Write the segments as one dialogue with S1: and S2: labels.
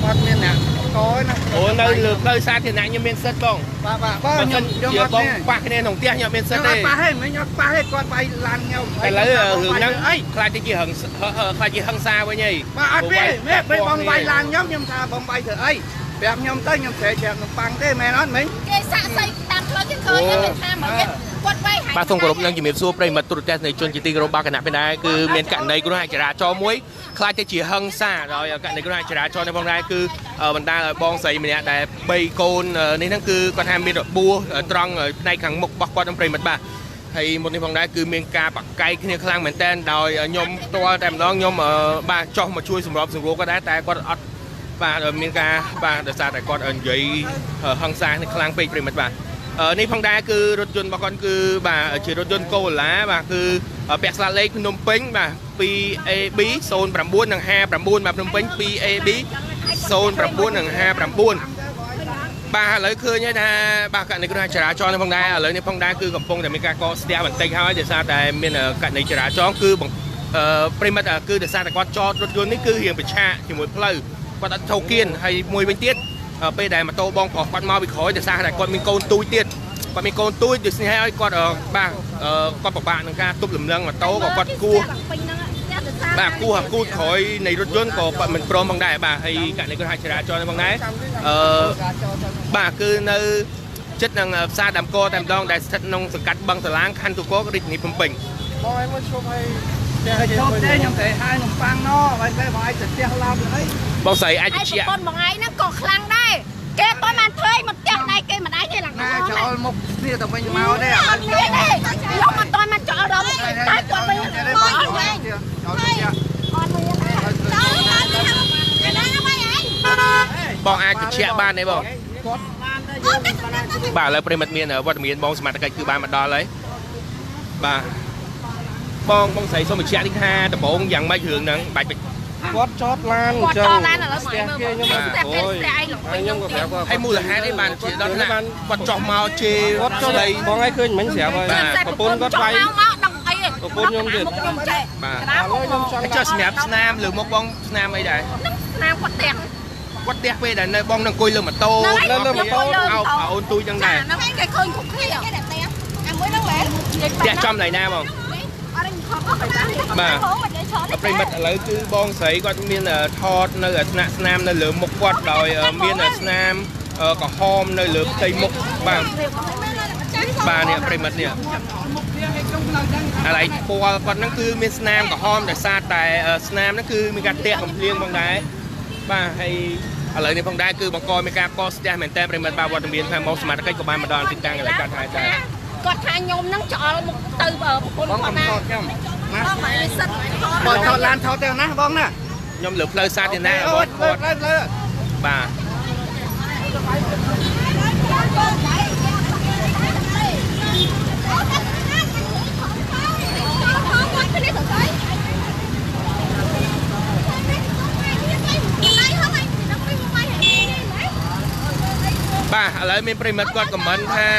S1: អត់មានអ្នកកណា
S2: អូនៅលើផ្លូវសាធារណៈខ្ញុំមានសិទ្ធបង
S1: បាទបាទបងខ្ញុំខ្ញុំអត់
S2: បងប៉ះគ្នាក្នុងផ្ទះខ្ញុំមានសិទ្ធទេ
S1: អត់ប៉ះទេមិញអត់ប៉ះទេគាត់វាយឡានខ្ញុំ
S2: ឥឡូវរឿងហ្នឹងខ្លាចទៅជាហឹងខ្លាចជាហឹង្សាវិញហី
S1: បាទអត់ទេមែនពេលបងវាយឡានខ្ញុំខ្ញុំថាបងវាយធ្វើអីប្រាប់ខ្ញុំទៅខ្ញុំស្រែកប្រាប់នំប៉័ងទេមែនអត់មិញ
S3: គេសាក់សៃតាមផ្លូវគេឃើញគេថាមកគេគាត់វាយ
S2: បាទសូមគោរពនឹងជំរាបសួរប្រិយមិត្តទូរទស្សនិកជនជាទីគោរពបាទគណៈពេលដែរគឺមានករណីគ្រោះថ្នាក់ចរាចរណ៍មួយខ្លាចទៅជាហឹង្សាដោយករណីគ្រោះថ្នាក់ចរាចរណ៍នេះផងដែរគឺបណ្ដាលឲ្យបងស្រីម្នាក់ដែល3កូននេះហ្នឹងគឺគាត់ថាមានរបួសត្រង់ផ្នែកខាងមុខរបស់គាត់នឹងប្រិយមិត្តបាទហើយមុននេះផងដែរគឺមានការបកែកគ្នាខ្លាំងមែនទែនដោយខ្ញុំផ្ទាល់តែម្ដងខ្ញុំបាទចោះមកជួយសម្របសម្រួលគាត់ដែរតែគាត់អត់បាទមានការបាទដោយសារតែគាត់និយាយហឹង្សានេះខ្លាំងពេកប្រិមិត្តបាទនេះផងដែរគឺរថយន្តរបស់គាត់គឺបាទជារថយន្តកូឡាបាទគឺពាក់ស្លាកលេខភ្នំពេញបាទ 2AB 09និង59បាទភ្នំពេញ 2AB 09និង59បាទឥឡូវឃើញហើយថាបាទករណីគ្រោះចរាចរណ៍នេះផងដែរឥឡូវនេះផងដែរគឺកំពុងតែមានការកកស្ទះបន្តិចហើយដោយសារតែមានករណីចរាចរណ៍គឺប្រិមិត្តគឺដោយសារតែគាត់ចតរថយន្តនេះគឺរៀងប្រឆាជាមួយផ្លូវគាត់អត់ថោគៀនហើយមួយវិញទៀតពេលដែលម៉ូតូបងប្រុសគាត់មកពីក្រោយដោយសារតែគាត់មានកូនទូចទៀតគាត់មានកូនទូចដូច្នេះហើយគាត់បាទគាត់ពិបាកនឹងការទប់លំនឹងម៉ូតូក៏គាត់គោះបាទគោះអាគូតក្រោយនៃរថយន្តក៏គាត់មិនព្រមផងដែរបាទហើយករណីគាត់ឲ្យចរាចរណ៍នេះផងដែរបាទគឺនៅចិត្តនឹងផ្សារដើមកតែម្ដងដែលស្ថិតក្នុងសង្កាត់បឹងសាឡាងខណ្ឌទូករាជធានីភ្នំពេញ
S1: បងឯងមកឈប់ឲ្យឈប់ទេខ្ញុំត្រូវហើយនំប៉័ងណបើតែបងឯងទៅផ្ទះឡប់អី
S2: បងស្រីអាចជឿ
S3: ប្រពន្ធបងឯងហ្នឹងក៏ខ្លាំងដែរគេតបានធ្វើឲ្យមកផ្ទះណៃគេមិនដែរទេឡើង
S1: ណាចោលមុខគ្នាទៅវិញមកទេ
S3: អត់មានទេខ្ញុំមិនតបានចោលដល់តែគាត់វិញ
S1: បងអត់មាន
S3: អត់មានចោលដល់គេណាវិញឯង
S2: បងអាចជឿបានទេបង
S1: គាត់
S2: បាទឥឡូវប្រិមិត្តមានវត្តមានបងសមត្ថកិច្ចគឺបានមកដល់ហើយបាទបងបងស្រីសូមបញ្ជាក់នេះថាដំបងយ៉ាងម៉េចរឿងហ្នឹងបាច់
S4: គាត់ចតឡាន
S3: អញ្ចឹងគាត់ចតឡានឥឡូវមកមើលផ្ទះគេផ្ទះឯង
S4: ខ្ញុំក៏ប្រាប់គាត់
S2: ហើយមូលហេតុអីបានជាដល់ថ្នាក់គាត់ចោះមកជេរ
S4: គាត់ចុះបងឯងឃើញមិញស្រាប់ហើយប្រពន្ធគាត់វាយ
S3: មកដឹងអី
S4: ប្រពន្ធខ្ញុំទៀត
S3: ខ្ញុំចេះ
S2: បាទខ្ញុំចង់ចុះសម្រាប់ស្នាមលើមុខបងស្នាមអីដែរ
S3: នឹងស្នាមគាត់ផ្ទះ
S2: គាត់ផ្ទះពេលដែលនៅបងនឹងអង្គុយលើម៉ូតូ
S4: លើម៉ូតូ
S2: អោអូនទូចចឹងដែរ
S3: ហ្នឹងគេឃើញគ្រប់គ្នាគេតែអាមួយហ្នឹងមែន
S2: ផ្ទះចំណៃណាបង បាទប្រិមិត្តឥឡូវគឺបងស្រីគាត់មានថតនៅស្នាក់ស្នាមនៅលើមុខគាត់ដោយមានស្នាមក្រហមនៅលើផ្ទៃមុខបាទបាទនេះប្រិមិត្តនេះឥឡូវពណ៌គាត់ហ្នឹងគឺមានស្នាមក្រហមដោយសារតែស្នាមហ្នឹងគឺមានការតាក់កំភ្លៀងផងដែរបាទហើយឥឡូវនេះផងដែរគឺបង្កមានការកកស្ទះមែនតើប្រិមិត្តបាទវត្តមានខាងមកសមត្ថកិច្ចក៏បានមកដល់ទីតាំងកន្លែងកាត់ហើយដែរ
S3: គាត់ថាខ្ញុំហ្នឹងច្អល់មុខទៅប្រពន្ធគាត់ណា
S1: ខ្ញុំ
S3: ណាបងមិនសិត
S1: បងថតឡានថតទៅណាបងណា
S2: ខ្ញុំលើផ្លូវសាធារណៈបង
S1: គាត់
S2: បាទបាទឥឡូវមានប្រិមិត្តគាត់ខមមិនថា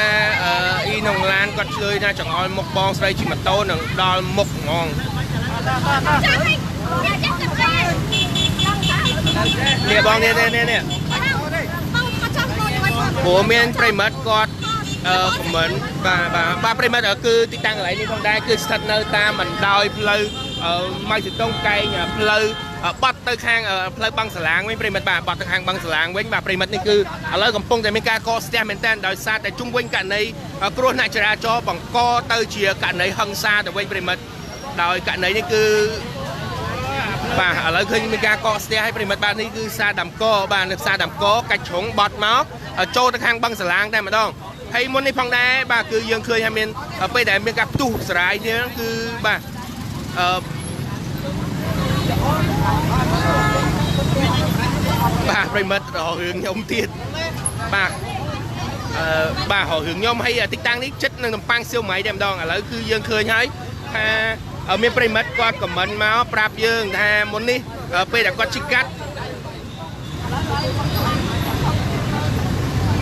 S2: អ៊ីក្នុងឡានគាត់ឆ្លើយថាចង្អុលមុខបងស្រីជិះម៉ូតូនឹងដល់មុខហ្មងនេះបងនេះនេះនេះព្រោះមានប្រិមិត្តគាត់ខមមិនបាទបាទបាទប្រិមិត្តគឺទីតាំងកន្លែងនេះផងដែរគឺស្ថិតនៅតាមបណ្ដោយផ្លូវម៉ៃសេតុងកែងផ្លូវបត់ទៅខាងផ្លូវបឹងសាឡាងវិញប្រិមិត្តបាទបត់ទៅខាងបឹងសាឡាងវិញបាទប្រិមិត្តនេះគឺឥឡូវកំពុងតែមានការកកស្ទះមែនទែនដោយសារតែជុំវិញករណីគ្រោះថ្នាក់ចរាចរណ៍បង្កទៅជាករណីហិង្សាទៅវិញប្រិមិត្តដោយករណីនេះគឺបាទឥឡូវឃើញមានការកកស្ទះឲ្យប្រិមិត្តបាទនេះគឺផ្សារដើមកបាទនៅផ្សារដើមកកាច់ជ្រុងបត់មកចូលទៅខាងបឹងសាឡាងតែម្ដងហើយមុននេះផងដែរបាទគឺយើងឃើញថាមានពេលដែលមានការផ្ទុះសារាយនេះគឺបាទបាទប្រិមិត្តរករឿងខ្ញុំទៀតបាទបាទរករឿងខ្ញុំហើយទីតាំងនេះចិត្តនឹងតំប៉ាំងសៀវម៉ៃតែម្ដងឥឡូវគឺយើងឃើញហើយថាមានប្រិមិត្តគាត់ខមមិនមកប្រាប់យើងថាមុននេះពេលដែលគាត់ជិះកាត់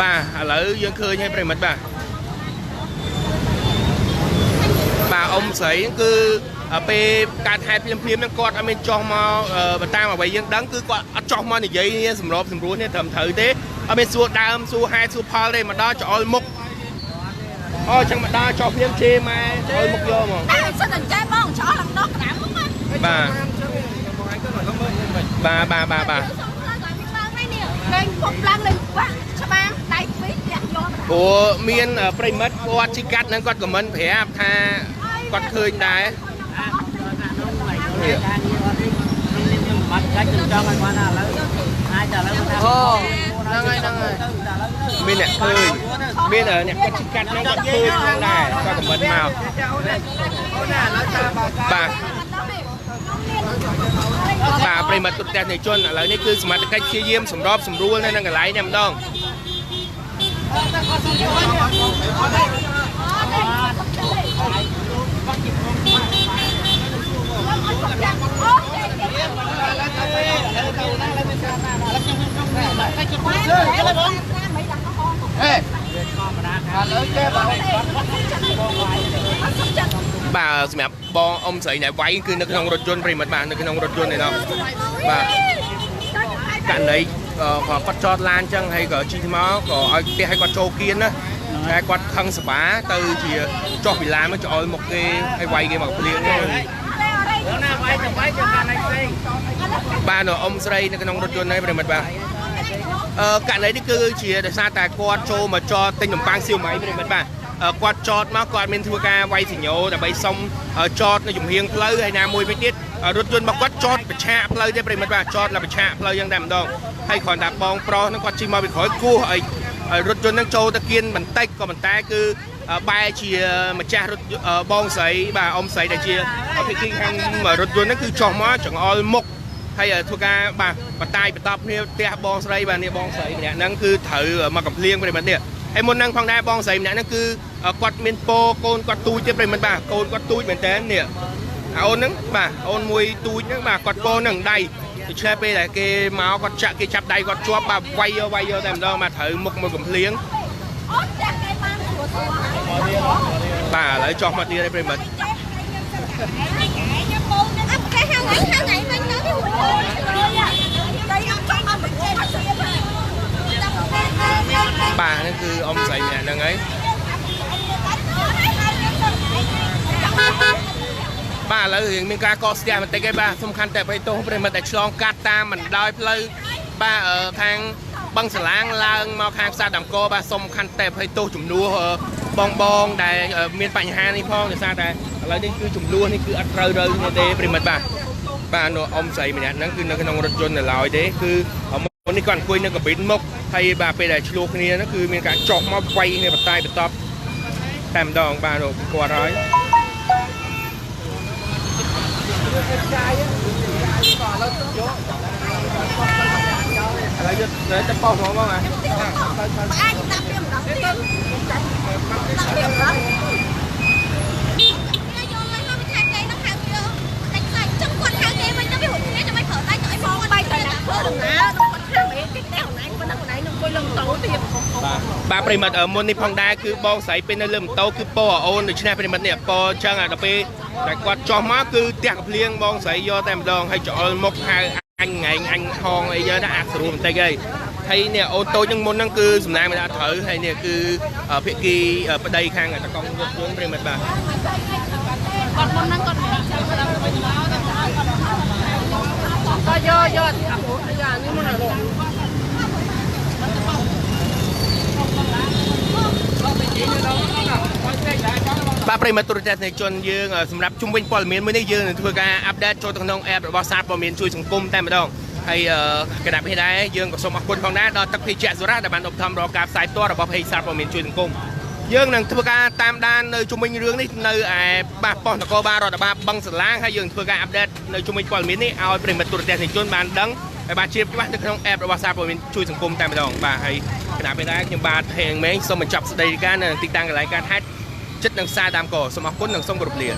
S2: បាទឥឡូវយើងឃើញហើយប្រិមិត្តបាទបាទអ៊ំស្រីគឺ ពេលកើតហេតុភ្លាមភ្លាមហ្នឹងគាត់អត់មានចោះមកតាមអ្វីយើងដឹងគឺគាត់អត់ចោះមកនិយាយសម្របសម្រួលនេះត្រឹមត្រូវទេអត់មានសួរដើមសួរហេតុសួរផលទេមកដល់ច្អល់មុខអូចឹងមកដល់ចោះភ្លាមជេរម៉ែច្អល់មុខយកមក
S3: តែសិនតែចេះបងច្អល់ឡើងដល់ក្រាំមក
S2: បាទបាទបាទបាទបាទ
S3: លេងពុកឡើងលេងបាក់ច្បាមដៃពីរផ្ទះយក
S2: ព្រោះមានប្រិមិត្តគាត់ជីកាត់ហ្នឹងគាត់ខមមិនប្រាប់ថាគាត់ឃើញដែរមានអ្នកឃើញមានអ្នកគាត់ជីកាត់ហ្នឹងគាត់ឃើញផងដែរគាត់ខមមិនមកបាទបាទប្រិមិត្តទូរទស្សនិកជនឥឡូវនេះគឺសមត្ថកិច្ចព្យាយាមសម្របសម្រួលនៅនឹងកន្លែងនេះម្ដងបាទសម្រាប់បងអ៊ំស្រីដែលវាយគឺនៅក្នុងរថយន្តប្រិមិត្តបាទនៅក្នុងរថយន្តឯណោះបាទករណីគាត់ចតឡានចឹងហើយក៏ជិះមកក៏ឲ្យផ្ទះឲ្យគាត់ចូលគៀនណាតែគាត់ខឹងសបាទៅជាចុះពីឡានមកច្អល់មុខគេហើយវាយគេមកភ្លៀងបាទនៅអ៊ំស្រីនៅក្នុងរថយន្តនេះប្រិមិត្តបាទករណីនេះគឺជាដោយសារតែគាត់ចូលមកចតទិញនំប៉័ងសៀវម៉ៃប្រិមិត្តបាទគាត់ចតមកគាត់មានធ្វើការវាយសញ្ញោដើម្បីសុំចតនៅជំហៀងផ្លូវហើយណាមួយវិញទៀតរថយន្តរបស់គាត់ចតប្រឆាកផ្លូវទេប្រិមិត្តបាទចតនៅប្រឆាកផ្លូវយ៉ាងតែម្ដងហើយគ្រាន់តែបងប្រុសហ្នឹងគាត់ជិះមកពីក្រោយគោះឲ្យរថយន្តហ្នឹងចូលទៅគៀនបន្តិចក៏ប៉ុន្តែគឺបែរជាម្ចាស់រថបងស្រីបាទអ៊ំស្រីដែលជាភាគីខាងរថយន្តហ្នឹងគឺចុះមកចង្អុលមុខហើយធ្វើការបាទបតាយបន្តគ្នាផ្ទះបងស្រីបាទនេះបងស្រីម្នាក់ហ្នឹងគឺត្រូវមកកំភ្លៀងប្រិមិត្តនេះហើយមុនហ្នឹងផងដែរបងស្រីម្នាក់ហ្នឹងគឺគាត់មានពោកូនគាត់ទូចទេប្រិមិត្តបាទកូនគាត់ទូចមែនតើនេះអូនហ្នឹងបាទអូនមួយទូចហ្នឹងបាទគាត់ពោហ្នឹងដៃដូច្នេះពេលដែលគេមកគាត់ចាក់គេចាប់ដៃគាត់ជាប់បាទវាយយកវាយយកតែម្ដងបាទត្រូវមុខមួយកំភ្លៀងបាទឥឡូវចុះមកទៀតហើយប្រិមិត្តបាទហ្នឹងគឺអ៊ំស្រីម្នាក់ហ្នឹងហើយបាទឥឡូវរឿងមានការកកស្ទះបន្តិចឯងបាទសំខាន់តែបៃតងប្រិមិត្តដែលឆ្លងកាត់តាមបណ្ដោយផ្លូវបាទខាងបឹងសាឡាងឡើងមកខាងផ្សារដើមកបាទសំខាន់តែបៃតងចំនួនបងបងដែលមានបញ្ហានេះផងដោយសារតែឥឡូវនេះគឺចំនួននេះគឺអត់ត្រូវរើគ្នាទេប្រិមិត្តបាទបាទនៅអ៊ំស្រីម្នាក់ហ្នឹងគឺនៅក្នុងរថយន្តនៅឡើយទេគឺមុននេះគាត់អង្គុយនៅកាប៊ីនមុខហើយបាទពេលដែលឆ្លោះគ្នាហ្នឹងគឺមានការចោះមកវាយគ្នាបតាយបន្តតែម្ដងបាទគាត់ហើយឥឡូវយកទៅប៉ោះហ្មងបងអា
S3: អាចដាក់ពីម្ដងទៀតដាក់ពីម្ដងយកមកមកថាគេនឹងហៅវាដាច់សាច់ចឹងគាត់ហៅគេវិញទៅវារត់គ្នាចាំឲ្យប្រើដៃទៅឲ្យបងបាយទៅដាក់ធ្វើដំណើរគាត់ខាងអីគេផ្ទះខ្លួនឯងប៉ុណ្ណឹងខ្លួនឯងនឹងអង្គុយលើម៉ូតូទៀត
S2: បាទប្រិមិត្តមុននេះផងដែរគឺបងស្រីពេលនៅលើម៉ូតូគឺពោអូនដូច្នេះប្រិមិត្តនេះពោចឹងដល់ពេលតែគាត់ចោះមកគឺផ្ទះកំភ្លៀងបងស្រីយកតែម្ដងហើយច្អល់មុខហៅអញងែងអញហងអីទៅណាអាស្រួលបន្តិចហើយហើយនេះអូនតូចនឹងមុនហ្នឹងគឺសំណាងមិនដាក់ត្រូវហើយនេះគឺភាគីប្តីខាងតកងរថយន្តប្រិមិត្តបាទ
S3: គាត់មុនហ្នឹងគាត់ក៏យកយកអានេះមុន
S2: បាទប្រិមត្តទូរទស្សនិកជនយើងសម្រាប់ជុំវិញព័ត៌មានមួយនេះយើងនឹងធ្វើការអាប់ដេតចូលទៅក្នុង app របស់សារព័ត៌មានជួយសង្គមតែម្ដងហើយគណៈភេទដែរយើងក៏សូមអរគុណផងដែរដល់ទឹកភេសជ្ជៈសូរ៉ាដែលបានឧបត្ថម្ភរាល់ការផ្សាយផ្ទាល់របស់ភេទសារព័ត៌មានជួយសង្គមយើងនឹងធ្វើការតាមដាននៅជុំវិញរឿងនេះនៅឯបាសប៉ុស្តិ៍នគរបាលរដ្ឋបាលបឹងសាឡាងហើយយើងធ្វើការអាប់ដេតនៅជុំវិញព័ត៌មាននេះឲ្យប្រិមត្តទូរទស្សនិកជនបានដឹងហើយបាទជ្រាបច្បាស់នៅក្នុង app របស់សារព័ត៌មានជួយសង្គមតែម្ដងបាទហើយគណៈពេលដែរខ្ញុំបាទហេងមេងសូមបញ្ចប់ស្ដីការនៅទីតាំងកន្លែងការហេតុចិត្តនឹងផ្សារដើមកសូមអរគុណនិងសូមគោរពលា